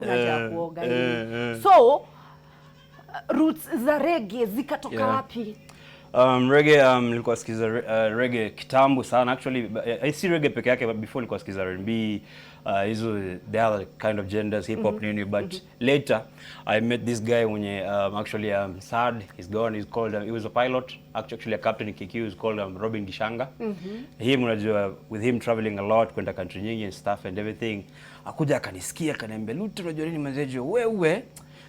Hakuna haja ya kuoga nini. So roots za reggae zikatoka wapi? Reggae, nilikuwa sikiza reggae kitambo sana actually. Si reggae peke yake, but before nilikuwa sikiza R&B, hizo the other kind of genders, hip hop, nini, but later I met this guy mwenye actually, sad he's gone. He's called he was a pilot actually, a captain in KQ. He's called Robin Gishanga. Him, unajua, with him traveling a lot, kwenda country nyingi and stuff and everything, akuja akanisikia, akaniambia, "Luta, unajua nini manzejo, wewe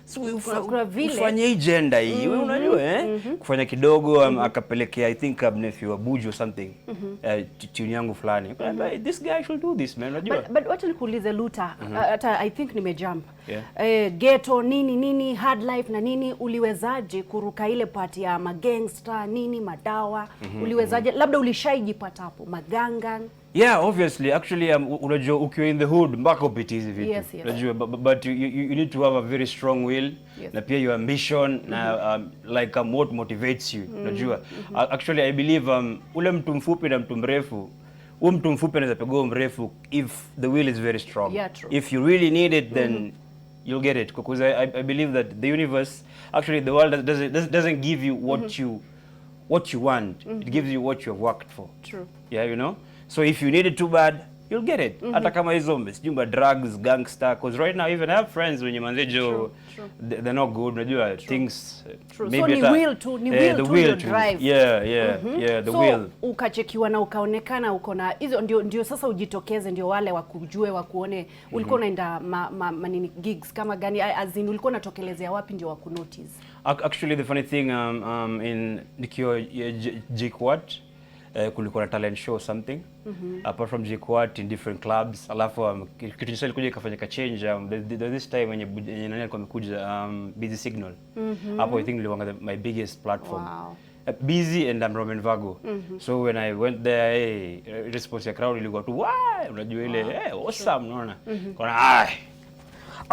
so Kuna vile- ufanye hii gender hii, wewe unajua kufanya kidogo." Akapelekea, I think, nephew wa Buju or something, tune yangu fulani. Akaniambia, "This guy should do this, man," unajua. But wacha nikuulize, Luta, hata I think nimejump. Yeah. Ghetto nini nini, hard life na nini, uliwezaje kuruka ile part ya magangster nini, madawa? Uliwezaje? Labda ulishaijipata hapo magangang? Yeah, obviously. Actually, unajua ukiwa in the hood mpaka upitie hizi vitu. Unajua, but you need to have a very strong will na pia your ambition na like what motivates you. Unajua. Actually, I believe ule mtu mfupi na mtu mrefu, huyu mtu mfupi anaweza piga huyo mrefu if the will is very strong. Yeah, true. If you really need it, then you'll get it, because I believe that the universe, actually the world, doesn't give you what you want. It gives you what you have worked for. True. Yeah. So if you need it too bad, you'll get it. Hata kama hizo sijui ma drugs, gangster, because right now even I have friends wenye manze jo True, they're not good, unajua things True. Maybe So ni will tu, ni will the tu will ndio drive. Yeah, the So will. ukachekiwa na ukaonekana uko na hizo, ndio sasa ujitokeze, ndio wale wakujue, wakuone. Ulikuwa unaenda manini, gigs kama gani? As in, ulikuwa unatokelezea wapi ndio wakunotice? Actually, the funny thing, in nikiwa JKUAT, kulikuwa na talent show or something. Apart from JKUAT, in different clubs, alafu kitu sasa ilikuja ikafanyika change, this time wenye nani alikuwa amekuja, Busy Signal. Hapo I think ilikuwa my biggest platform. Busy and Roman Vago. So when I went there, hey, response ya crowd ilikuwa tu, "Why?" Unajua ile, "Hey, awesome," unaona. Kona, "Ai,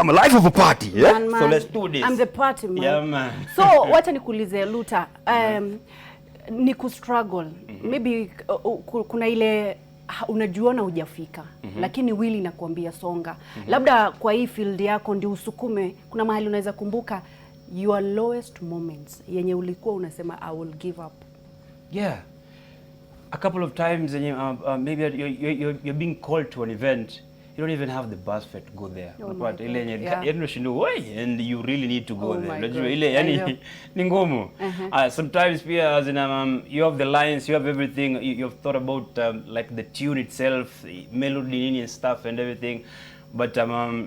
I'm a life of a party, yeah? Man, man. So let's do this." I'm the party man. Yeah, man. So wacha nikuulize, Luta, ni kustruggle maybe kuna ile unajiona hujafika, lakini will inakuambia songa. Labda kwa hii field yako ndio usukume, kuna mahali unaweza kumbuka your lowest moments yenye ulikuwa unasema, "I will give up"? Yeah. A couple of times, and maybe you're being called to an event, you don't even have the bus fare to go there. Oh my Unapata ile God, yenye yeah. yaani unashindwa, "Why?" And you really need to go Oh there. my Unajua God. ile I yani know. ni ngumu. Sometimes pia as in you have the lines, you have everything, you've thought about like the tune itself, melody nini and stuff and everything. But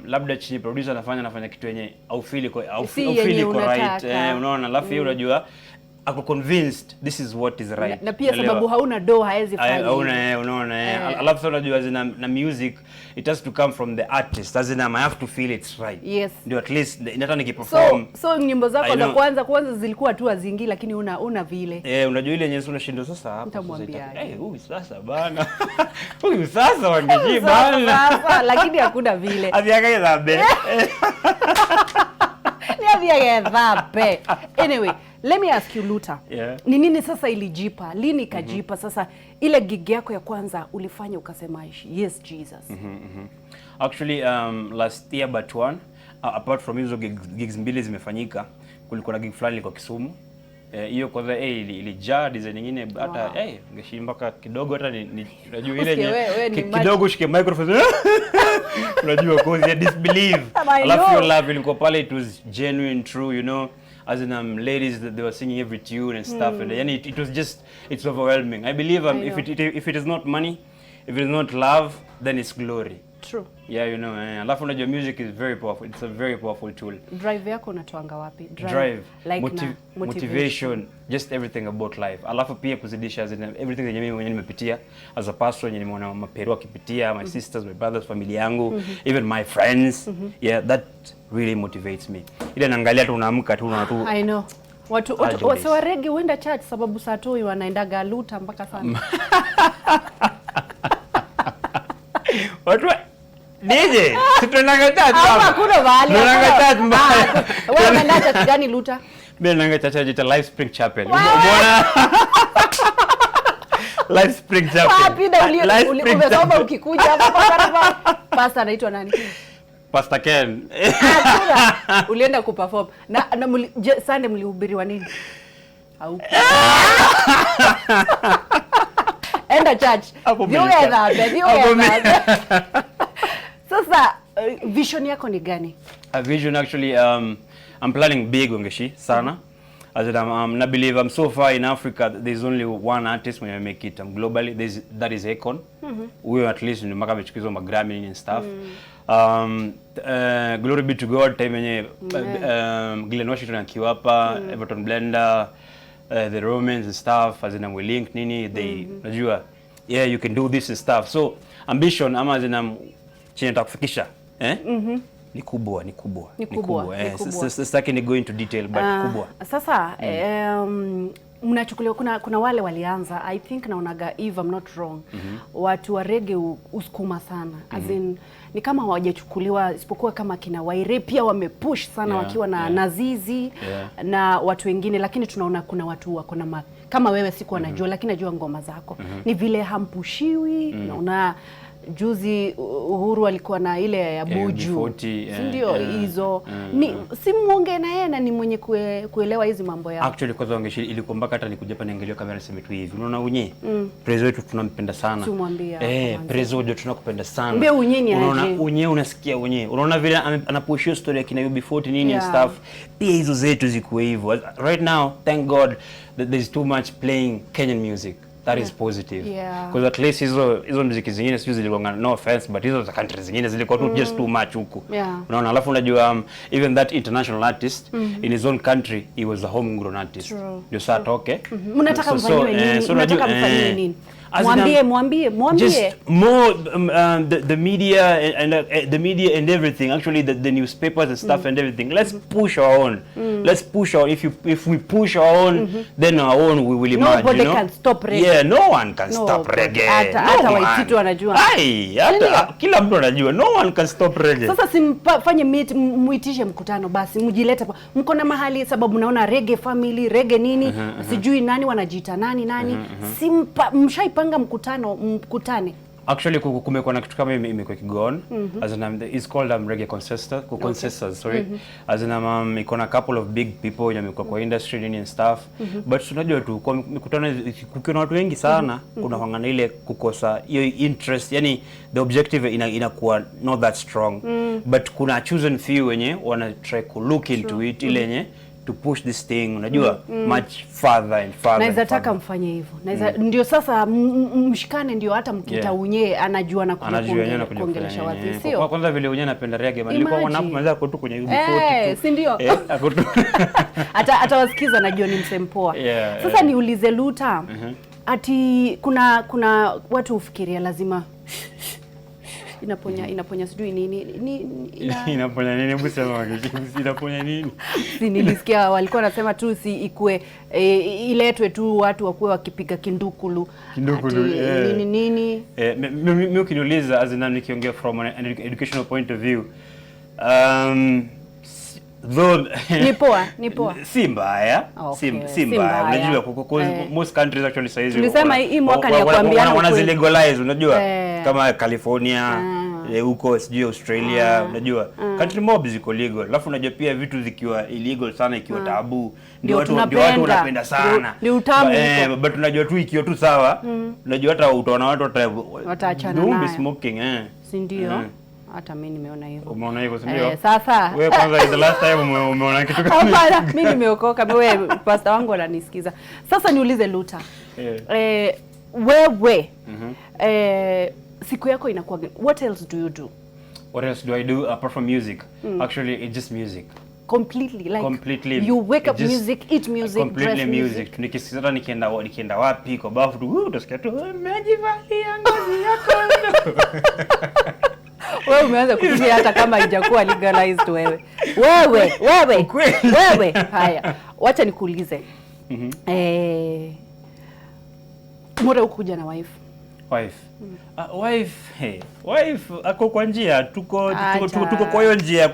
labda chini producer anafanya kitu yenye aufeel iko Si aufeel yenye iko right. unataka. Eh, unaona, alafu yeye unajua ako convinced this is what is right. Na pia Unaelewa? sababu hauna do, haezi Ay, fanya hauna hivyo. eh, unaona eh. Eh. Alafu sasa unajua as in, na music it has to come from the artist, as in, I have to feel it's right. Ndio at least hata nikiperform. So nyimbo zako I za know. kwanza kwanza zilikuwa tu haziingii, lakini una vile. Eh, unajua ile yenye sasa unashindwa sasa hapo sasa Nitamwambiaje? Eh, huyu sasa bana. Huyu sasa wangeji Sasa, bana. sasa, lakini hakuna vile. Athiaga githambe. Niathiagethambe. Anyway, let me ask you, Luta. Yeah. Ni nini sasa ilijipa? Lini ikajipa sasa ile gig yako ya kwanza ulifanya ukasema, "Yes, Jesus"? Actually, last year but one, apart from hizo gigs mbili zimefanyika, kulikuwa na gig fulani ilikuwa Kisumu. Eh, hiyo kwanza ilijaa design nyingine hata ungeshi mpaka kidogo hata ni unajua ile Usikie yenye wewe ni kidogo ushike microphone, unajua, cause ya disbelief. I Alafu know. your love ilikuwa pale, it was genuine, true, as in ladies that they were singing every tune and stuff, and yani it was just, it's overwhelming. I believe I if know. it is not money, if it is not love, then it's glory. True. Yeah. Alafu unajua music is very powerful. It's a very powerful tool. Drive yako unatoanga wapi? Drive, like na motivation, just everything about life. Alafu pia kuzidisha, as in, everything yenye mimi mwenyewe nimepitia as a pastor, yenye nimeona maperu wakipitia, my sisters, my brothers, familia yangu, even my friends. Yeah, that really motivates me. Ile naangalia tu, unaamka tu, unaona tu I know. Watu I'll do wase this. wa reggae huenda church sababu saa tu wanaendaga Luta mpaka sana. Watu DJ, si tunaenda church Hapa hapa? hakuna mahali. Tunaenda hakuna- church mbaya. Ah, wewe unaenda church gani, Luta? Mimi naenda church inaitwa Life Spring Chapel. Umeona? Life Spring Chapel. Wapi na Life Spring umesoma Chapel. ukikuja hapa kwa barabara? Pastor anaitwa nani? Pastor Ken. Hakuna. Ulienda kuperform na Sunday mlihubiriwa nini? Hauko. Enda church. Hapo Viuge umenika. dhambi, viuge Hapo dhambi. Sasa vision yako ni gani? A vision actually, I'm planning big, Wangechi, sana. As in, I believe I'm so far in Africa, there's only one artist when I make it globally, that is Akon. Huyo at least ni mpaka amechukua hizo magrammy and stuff. Glory be to God, time yenye Glenn Washington akiwa hapa, Everton Blender, the Romans and stuff, as in we link nini, they najua, yeah, you can do this and stuff. So ambition ama as in chenye nataka kufikisha, eh? Ni kubwa, ni kubwa. Ni kubwa, ni Eh, kubwa. sitaki ni go into detail, but Ah, kubwa. Sasa mnachukuliwa, kuna wale walianza, I think naonaga, if I'm not wrong, watu wa reggae usukuma sana, as in ni kama hawajachukuliwa, isipokuwa kama kina Waire pia wamepush sana wakiwa na Nazizi na watu wengine, lakini tunaona kuna watu wako na kama wewe sikuwa najua, lakini najua ngoma zako, ni vile hampushiwi. Naona juzi Uhuru alikuwa na ile ya Buju, UB40, si ndio? Hizo ni si muongee na yeye na ni mwenye kuelewa hizi mambo yao. Actually kwanza Wangechi, ilikuwa mpaka hata nikuja hapa niangalia kamera niseme tu hivi. Unaona unye? Prezo wetu tunampenda sana. Si umwambie hapo Eh, kwanza. Prezo ndio tunakupenda sana. Mwambie unye ni Unaona aje. unye, unasikia unye. Unaona vile anapushia story ya kina UB40 nini and stuff. Pia hizo zetu zikuwe hivyo. Right now, thank God that there's too much playing Kenyan music. That is positive. Because at least hizo muziki zingine sijui zilikuwa, no offense, but hizo za country zingine zilikuwa tu just too much huku. Unaona, alafu unajua even that international artist in his own country, he was a homegrown artist. True. Ndio saa atoke. Mnataka mfanyiwe nini? So Mnataka unajua, mfanyiwe nini? As in, Mwambie, mwambie, mwambie. Just more the media and the media and everything, actually the newspapers and stuff and everything, let's push our own. Let's push our if we push our own, then our own we will emerge. Nobody You know? can stop reggae. Yeah, no one can stop Nobody. reggae. Hata No hata one. Waititu wanajua. Ai, hata Ndio. kila mtu anajua no one can stop reggae. Sasa simfanye meet, muitishe mkutano basi, mjilete mko na mahali, sababu naona reggae family, reggae nini, sijui nani wanajiita nani nani, simpa mshaipanga mkutano, mkutane? Actually kumekuwa na kitu kama imekuwa ikigo-on. As in, it's called reggae consensus, consensus, sorry. As in, iko na couple of big people wenye wamekuwa kwa industry nini and stuff. But unajua tu kwa mikutano kukiwa na watu wengi sana, kuna hwangana ile kukosa hiyo interest, yani the objective inakuwa not that strong. But kuna chosen few wenye wana try ku look into it, ile yenye to push this thing, unajua, much further and further Naweza and taka further. mfanye hivyo. Naweza ndio sasa mshikane, ndio hata mkita unye anajua na kuja Anajua yenyewe anakuja kuongelesha kufanya watu, nini. sio? Kwanza vile wenyewe anapenda reggae, man. Nilikuwa Imagine. mwana hapo tu kwenye UB40 Eh, tu. si ndio? Eh, ako tu. Atawasikiza, najua ni msempoa. Yeah, Sasa niulize Luta, ati kuna watu hufikiria lazima inaponya sijui nini Inaponya nini? Hebu sema Wangechi, inaponya nini? Si nilisikia walikuwa wanasema tu si ikue iletwe tu watu wakuwe wakipiga kindukulu, Kindukulu, ati nini nini. Eh, mi ukiniuliza, as in nikiongea from an educational point of view, though Ni poa, ni poa. Si mbaya. Okay, si si mbaya. mbaya. Unajua most countries actually saizi Tulisema hii mwaka ni ya kuambiana wana ukweli. legalize, unajua, kama California, huko sijui Australia, unajua country mob ziko legal. Alafu unajua pia vitu zikiwa illegal sana, ikiwa tabu, ndio watu tunapenda. wanapenda sana. Ndio utamu huko. But unajua tu ikiwa tu sawa, unajua hata utaona watu Wataachana they won't be nayo. smoking, eh. Si ndio? Hata mimi nimeona hivyo. Umeona hivyo, si ndio? Eh, sasa Wewe kwanza the last time umeona kitu kama Hapana, mimi nimeokoka. Wewe pastor wangu ananisikiza. Sasa niulize Luta. Eh, wewe siku yako inakuwa gani? What else do you do? What else do I do apart from music? Actually, it's just music. Completely, like Completely. you wake up Just music, eat music, completely dress music. music. Nikisikiza hata nikienda wapi kwa bafu tu, utasikia tu umejivalia ngozi yako. Wewe umeanza kutumia hata kama haijakuwa legalized wewe. Wewe, wewe. Ukweli. Wewe. Haya. Wacha nikuulize. Eh, mbona ukuja na wife? Wife. Wife, hey, wife ako kwa njia, Acha. tuko kwa hiyo njia ya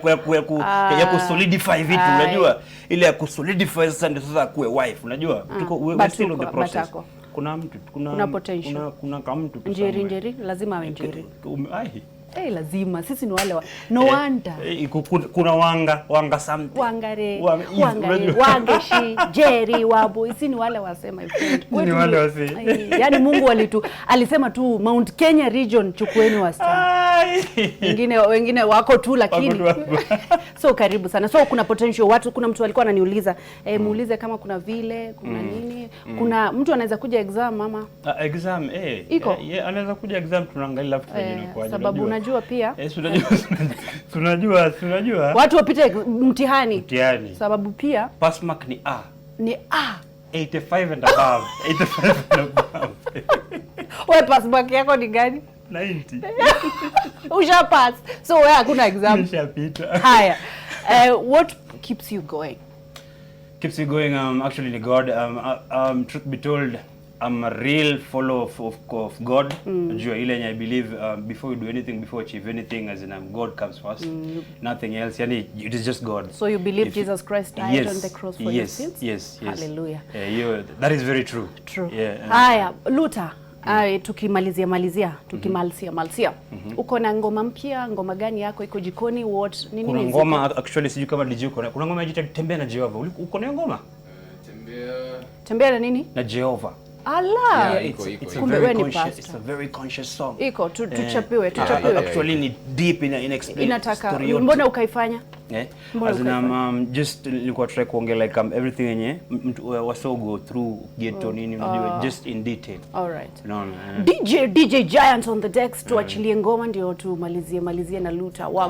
ku solidify vitu, Ai. unajua ile ya ku solidify sasa ndio sasa akuwe wife, unajua tuko we, But we're still on the but process. ako. Kuna mtu, kuna Kuna potential. Kuna kamtu tu Njeri somewhere. njeri, lazima awe njeri. Ai. Eh, lazima sisi ni wale wa no wonder. Eh, kuna wanga wanga something. Wangare, Wangare, unajua. Wangeshi, Jerry, Wabo, si ni wale wasee, my friend. Ni wale wasee. Ai, yani Mungu alisema tu Mount Kenya region, chukueni wasichana. Ai. Wengine wako tu lakini Wako tu so karibu sana. So kuna potential watu, kuna mtu alikuwa ananiuliza, eh, muulize kama kuna vile kuna nini, kuna mtu anaweza kuja exam ama Ah, exam, eh. Iko? Eh, yeah, anaweza kuja exam, tunaangalia alafu tunajua eh, inakuwaje, sababu unajua pia Eh, si unajua si unajua watu wapite mtihani, mtihani. Sababu pia Pass mark ni A. Ni A. 85 and above. 85 and above. Wewe pass mark yako ni gani? 90. Usha pass. So wewe hakuna exam. Nishapita. Haya. What keeps you going? Keeps you going, actually ni God. Truth be told, I'm a real follower of God. Unajua ile yenye I believe, before you do anything, before you achieve anything, as in God comes first. Nothing else. Yani it is just God. So you believe If Jesus Christ died Yes, on the cross for your sins? Yes. Hallelujah. Yeah, that is very true. True. Yeah. Haya, Luta. Ay, tukimalizia malizia, tukimalizia malizia. Uko na ngoma mpya, ngoma gani yako iko jikoni? What nini Kuna ni ngoma actually, sijui kama DJ uko na, kuna ngoma inaitwa Tembea na Jehova. Uko na hiyo ngoma? Tembea. Tembea na nini? Na Jehova. Ala. Yeah, iko, iko, It's a Kumbe very wewe ni conscious, pastor. it's a very conscious song. Iko tuchapiwe, Eh, tuchapiwe. yeah. Actually ni deep, ina explain Inataka story yote. mbona ukaifanya? Eh? Mbona As in, ukaifanya? just nilikuwa try kuongea like everything yenye mtu wasee go through ghetto nini, unajua, just in detail. All right. Unaona? Eh. DJ Giant on the decks, tuachilie ngoma ndio tumalizie malizie na Luta Wagwan.